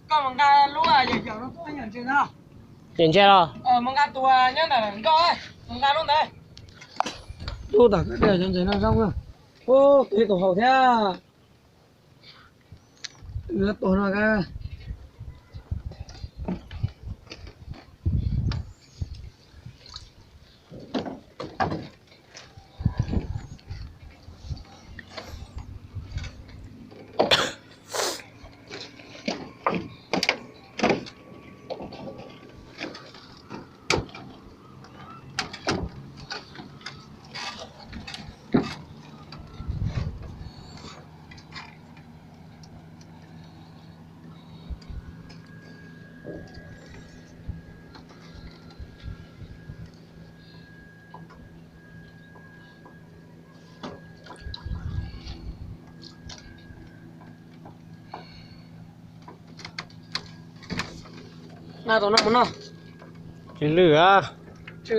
Koj mus nqa lub yawm yawm no tuaj yawm ntses no. Yawm ntses los? Mus nqa tus nyob ntawm nkoj, mus nqa lub ntawd. Lub tom koj tias yawm ntses no zoo na. Ub, tus tus haus thiab. Tus no ka. Nqa tus no mus noj. Tsis lwj a. Tsis